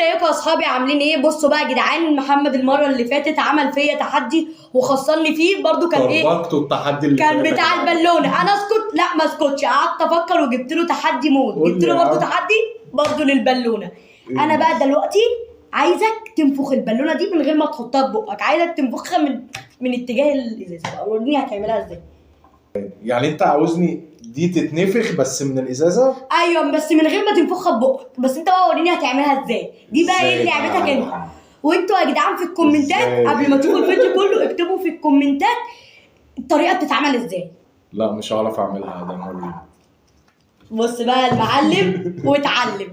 ازيكم يا اصحابي؟ عاملين ايه؟ بصوا بقى يا جدعان، محمد المرة اللي فاتت عمل فيا تحدي وخسرني فيه برضو. كان ايه؟ طربقته التحدي اللي كان فات يا بتاع جدعان. البالونة. انا اسكت؟ لا ما اسكتش، قعدت افكر وجبت له تحدي موت. قول جبت لي له يا برضو عم. تحدي برضو للبالونه. إيه؟ انا بقى دلوقتي عايزك تنفخ البالونة دي من غير ما تحطها في بقك، عايزك تنفخها من اتجاه الازازه بقى. وريني هتعملها ازاي. يعني انت عاوزني دي تتنفخ بس من الازازه؟ ايوه، بس من غير ما تنفخها ببقك. بس انت بقى وريني هتعملها ازاي. دي بقى ايه إزاي لعبتك بقى؟ انت. وانتوا يا جدعان في الكومنتات إزاي؟ قبل ما تشوفوا الفيديو كله اكتبوا في الكومنتات الطريقة بتتعمل ازاي. لا مش هعرف اعملها، ده وريني. بص بقى المعلم واتعلم.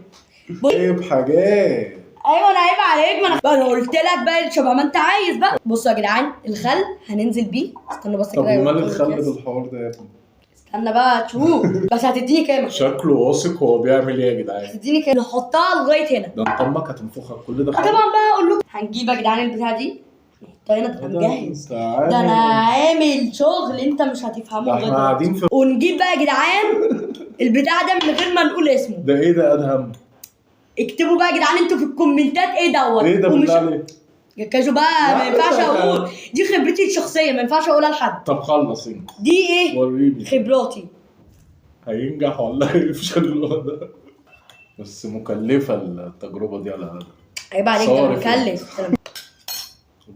بص. عيب حاجات. ايوه انا عيب عليك، ما انا قلت لك بقى شبه ما انت عايز بقى. بصوا يا جدعان الخل هننزل بيه. استنى بس طب كده. ومال الخل بالحوار ده يا ابني؟ استنى بقى تشوف. بس هتديني كام؟ شكله واثق هو بيعمل ايه يا جدعان. هتديني كام؟ نحطها لغاية هنا. ده انت امك هتنفخك كل ده. طبعا بقى اقول لكم هنجيب يا جدعان البتاعه دي نحطها هنا. ده انا مجهز، ده انا عامل شغل انت مش هتفهمه ده لغاية احنا دلوقتي. قاعدين في ونجيب بقى يا جدعان البتاع ده من غير ما نقول اسمه. ده ايه ده ادهم؟ اكتبوا بقى يا جدعان انتوا في الكومنتات ايه دوت. ايه ده ومش بالله عليك؟ يا كاجو بقى ما لا، ينفعش ده- اقول، دي خبرتي الشخصية ما ينفعش اقولها لحد. طب خلص انت دي ايه؟ وريني خبراتي. هينجح ولا هيفشل الواد ده؟ بس مكلفة التجربة دي على هذا. عيب عليك، ده انا صارف يعني. مكلف.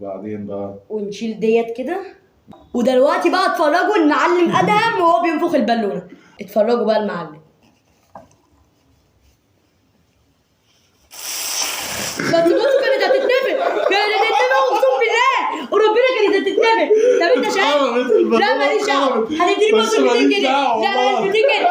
وبعدين بقى ونشيل ديت كده. ودلوقتي بقى اتفرجوا المعلم ادهم وهو بينفخ البالونة. اتفرجوا بقى المعلم. بس بصوا كانت هتتنفخ، كانت هتتنفخ اقسم بالله وربنا كانت هتتنفخ. طب انت شايف؟ اتخربت البالونة، لا ماليش دعوه، اتخربت. هتديني بس برضه 200 ماليش جنيه. دعوة لا لا والله. 200 جنيه.